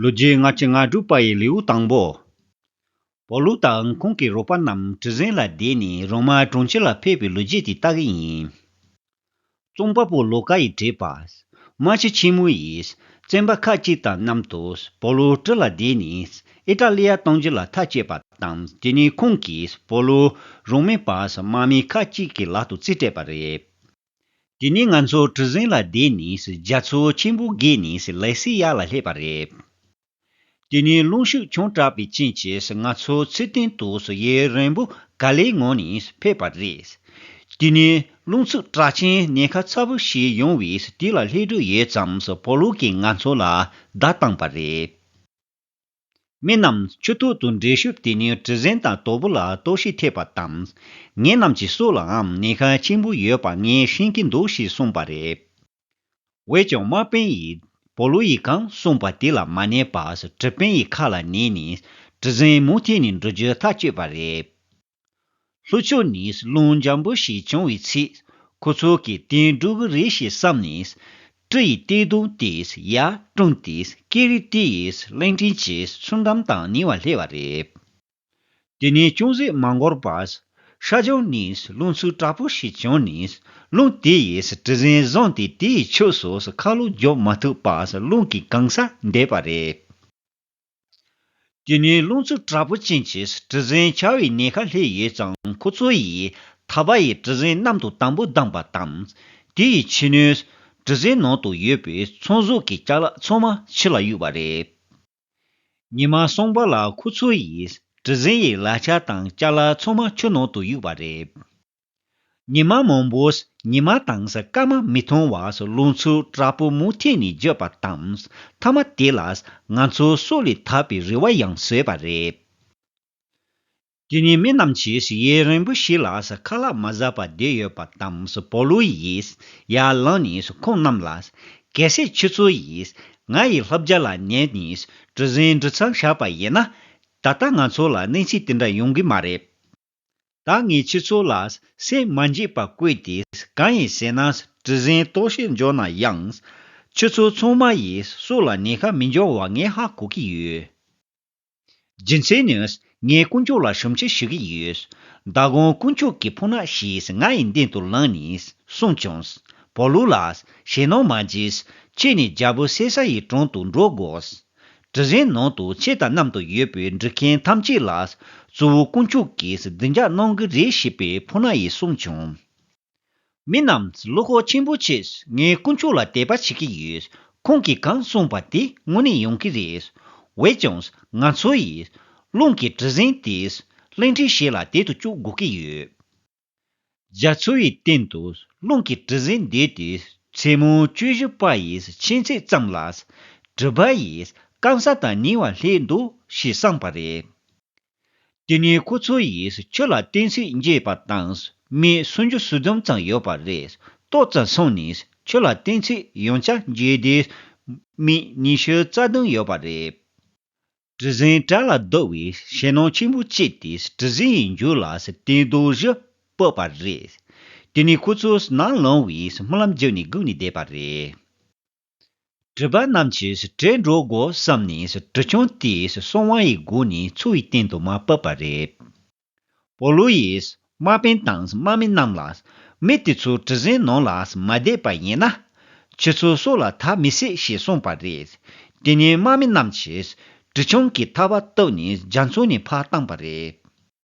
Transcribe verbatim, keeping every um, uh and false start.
ལོ་རྒྱུས་ལྔ་བཅུ་ང་དྲུག་པ་ཡི་ལེའུ་དང་པོ། པོ་ལུ་དང་ཁོང་གི་རོགས་པ་རྣམས་གྲུ་གཟིངས་ལ་བསྡད་ནས་རོ་མ་གྲོང་ཁྱེར་ལ་ཕེབས་པའི་ལོ་རྒྱུས་དེ་ལྟ་གི་ཡིན། རྩོམ་པ་པོ་ལོ་ཀ་ཡིས་བྲིས་པ། རྨ་ཆུ་ཆེན་མོ་ཡིས་བཙོན་པ་ཁག་ཅིག་དང་མཉམ་དུ་པོ་ལུ་གྲུ་ལ་བསྡད་ནས་ཨི་ཏྲ་ལི་ཡར་གཏོང་རྒྱུ་ལ་ཐག་བཅད་པ་དང་། དེ་ནས་ཁོང་གིས་པོ་ལུ་རང་མིན་པ་དམག་མི་ཁག་ཅིག་གི་ལག་ཏུ་རྩིས་སྤྲད་པ་རེད། དེ་ནས་ང་ཚོ་གྲུ་གཟིངས་ལ་བསྡད་ནས་རྒྱ་མཚོ་ཆེན་པོ་བརྒལ་ནས་ལེ་སི་ཡ་ལ་སླེབས་པ་རེད། དེ་ནས་རླུང་ཤུགས་ཆུང་དྲགས་པའི་རྐྱེན་གྱིས་ང་ཚོ་ཚུར་སྟེང་དུ་ཡུན་རིང་པོ་ག་ལེ་ངང་ནས་ཕེབས་པ་རེད། དེ་ནས་རླུང་འཚུབ་དྲག་ཅིང་ཉེན་ཁ་ཚ་པོ་ཞིག་ཡོང་བས་དེ་ལ་སླེབས་འདོད་ཡོད་ཙང་པོ་ལུ་གིས་ང་ཚོ་ལ་བརྡ་བཏང་པ་རེད། མི་རྣམས་ཆུ་ཐོག་ཏུ་འགྲུལ་ཞུགས། དེ་ནས་གྲུ་གཟིངས་དང་དོ་པོ་ལ་གཏོར་བཤིག་ཐེབས་པ་དང་། ངེད་རྣམས་ཀྱི་སྲོག་ལའང་ཉེན་ཁ་ཆེན་པོ་ཡོད་པ་ངས་ཤེས་ཀྱི་འདུག་ཞེས་གསུངས་པ་རེད། འོན་ཀྱང་དམག་དཔོན་ཡིས་པོ་ལུ་ཡིས་གང་གསུངས་པ་དེ་ལ་མ་ཉན་པར་གྲུ་དཔོན་ཡི་ཁ་ལ་ཉན་ནས་གྲུ་གཟིངས་མུ་མཐུད་ནས་འགྲོ་རྒྱུ་ཐག་གཅོད་པ་རེད། ལྷོ་ཕྱོགས་ནས་རླུང་འཇམ་པོ་ཞིག་བྱུང་བའི་ཚེ། ཁོ་ཚོ་གིས་དེ་འགྲོ་གི་རེད་ཞེས་བསམ་ནས། གྲུ་ཡི་སྟེགས་དོང་དེ་ཡར་བསྐྲུན་ཏེ་སྐེ་རིང་དེ་ཡི་གླིང་ཕྲན་གྱི་མཚོ་འགྲམ་དང་ཉེ་བར་སླེབས་པ་རེད། དེ་ནས་ཅུང་ཟད་མ་འགོར་བར། ཤར་ཕྱོགས་ནས་རླུང་འཚུབ་དྲག་པོ་ཞིག་བྱུང་ནས། རླུང་དེ་ཡིས་གྲུ་གཟིངས་བཟུང་སྟེ་དེ་ཡི་ཕྱོགས་སུ་ཁ་ལོ་རྒྱོབ་མ་ཐུབ་པར་རླུང་གིས་གང་སར་འདེད་པ་རེད། དེ་ནས་རླུང་འཚུབ་དྲག་པོ་ཅན་གྱིས་གྲུ་གཟིངས་འཕྱར་བའི་ཉེན་ཁ་སླེབས་ཡོད་ཙང་ཁོ་ཚོ་ཡིས་ཐག་པ་ཡིས་གྲུ་གཟིངས་གནམ་དུ་དམ་པོ་བསྡམས་པ་དང་། དེ་ཡི་ཕྱི་སྣོད་གྲུ་གཟིངས་ནང་དུ་ཡོད་པའི་ཚོང་ཟོག་གི་ཅ་ལག་ཚང་མ་ཕྱི་ལ་གཡུགས་པ་རེད། ཉི་མ་གསུམ་པ་ལ་ཁོ་ཚོ་ཡིས་གྲུ་གཟིངས་ཡི་ལག་ཆ་དང་ཅ་ལག་ཚང་མ་ཆུ་ནང་དུ་གཡུགས་པ་རེད། ཉི་མ་མང་པོས་ཉི་མ་དང་སྐར་མ་མི་མཐོང་བར་རླུང་འཚུབ་དྲག་པོ་མུ་མཐུད་ནས་བརྒྱུད་པ་དང་། མཐའ་མ་དེ་ལ་ང་ཚོ་སྲོག་ལས་ཐར་བའི་རེ་བ་ཡང་བཟོས་པ་རེད། དེ་ནས་མི་རྣམས་ཀྱིས་ཡུན་རིང་པོ་ཞིག་ལ་ཁ་ལག་མ་ཟ་བར་བསྡད་ཡོད་པ་དང་། པོ་ལུ་ཡིས་ཡར་ལངས་ནས་ཁོང་རྣམས་ལ། གལ་སྲིད་ཁྱེད་ཚོ་ཡིས་ང་ཡི་ལྷ་རྒྱལ་ལ་ཉན་ནས་གྲུ་གཟིངས་འགྲོ་མཚམས་བཞག་པ་ཡིན་ན། ད་ལྟ་ང་ཚོ་ལ་གནས་ཚུལ་དེ་འདྲ་ཡོང་གི་མ་རེད། ད་ངས་ཁྱེད་ཚོ་ལ་སེམས་མ་འཇིགས་པ་བསྐུལ་ཏེ། གང་ཡིན་ཟེར་ན་གྲུ་གཟིངས་གཏོར་བཤིག་འགྱུར་ན་ཡང་། ཁྱེད་ཚོ་ཚང་མ་ཡི་སྲོག་ལ་ཉེན་ཁ་མི་འགྱུར་བ་ངས་ཧ་གོ་གི་ཡོད། རྒྱུ་མཚན་ནི། ངས་དཀོན་མཆོག་ལ་ཞབས་ཕྱི་ཞུ་གི་ཡོད། མདང་དགོང་དཀོན་མཆོག་གི་ཕོ་ཉ་ཞིག་ང་ཡི་མདུན་དུ་ལངས་ནས་གསུངས་བྱུང་། པོ་ལུ་ལགས། ཞེད་སྣང་མ་བྱེད། ཁྱེད་ནི་རྒྱལ་པོ་སེ་ས་ཡི་དྲུང་དུ་འགྲོ་དགོས། གྲུ་གཟིངས་ནང་དུ་ཁྱེད་དང་མཉམ་དུ་ཡོད་པའི་འགྲུལ་མཁན་ཐམས་ཅད་ལ་གཙོ་བོ་དཀོན་མཆོག་གིས་བདག་འཛིན་གནང་གི་རེད་ཞེས་པའི་ཕོ་ཉ་ཡིས་གསུངས་བྱུང་། མི་རྣམས་བློ་ཁོག་ཆེན་པོ་བྱས། ངས་དཀོན་མཆོག་ལ་དད་པ་བྱེད་ཀྱི་ཡོད། ཁོང་གིས་གང་གསུངས་པ་དེ་དངོས་གནས་ཡོང་གི་རེད། འོན་ཀྱང་ང་ཚོ་ཡིས་རླུང་གི་གྲུ་གཟིངས་དེ་གླིང་ཕྲན་ཞིག་ལ་དེད་དུ་བཅུག་དགོས་ཀྱི་ཡོད། རྒྱ་མཚོ་ཡི་སྟེང་དུ་རླུང་གི་གྲུ་གཟིངས་འདི་དེ་མཚན་མོ་བཅུ་བཞི་པ་ཡི་ཕྱེད་ཚད་ཙམ་ལ་གྲུ་པ་ཡིས་སྐམ་ས་དང་ཉེ་བར་སླེབས་འདུག་ཞེས་གསུངས་པ་རེད། དེ་ནས་ཁོ་ཚོ་ཡིས་ཆུ་ལ་གཏིང་ཚད་འཇལ་བ་དང་། མི་སུམ་ཅུ་སོ་བདུན་ཙམ་ཡོད་པ་རེད། ཏོག་ཙམ་སོང་ནས་ཆུ་ལ་གཏིང་ཚད་ཡང་བསྐྱར་འཇལ་ཏེ། མི་ཉི་ཤུ་རྩ་བདུན་ཡོད་པ་རེད། གྲུ་གཟིངས་བྲག་ལ་བརྡབས་པས་ཞེད་སྣང་ཆེན་པོ་སྐྱེས་ཏེ་གྲུ་གཟིངས་ཡི་མཇུག་ལ་སྟེང་རྡོ་བཞི་བུད་པ་རེད། དེ་ནས་ཁོ་ཚོ་ནམ་ལངས་པའི་སྨོན་ལམ་བརྒྱབ་ནས་སྒུག་ནས་བསྡད་པ་རེད། གྲུ་པ་རྣམས་ཀྱིས་བྲོས་འགྲོ་དགོས་བསམ་ནས་གྲུ་ཆུང་དེ་སྲང་བར་ཡི་སྒོ་ནས་མཚོ་ཡི་སྟེང་དུ་མར་བུད་པ་རེད། པོ་ལུ་ཡིས་དམག་དཔོན་དང་དམག་མི་རྣམས་ལ། མི་དེ་ཚོ་གྲུ་གཟིངས་ནང་ལ་མ་བསྡད་པ་ཡིན་ན། ཁྱེད་ཚོ་སྲོག་ལ་ཐར་མི་སྲིད་ཞེས་གསུངས་པ་རེད། དེ་ནས་དམག་མི་རྣམས་ཀྱིས་གྲུ་ཆུང་གི་ཐག་པ་བཏོགས་ནས་རྒྱ་མཚོ་ནས་ཕར་བཏང་པ་རེད།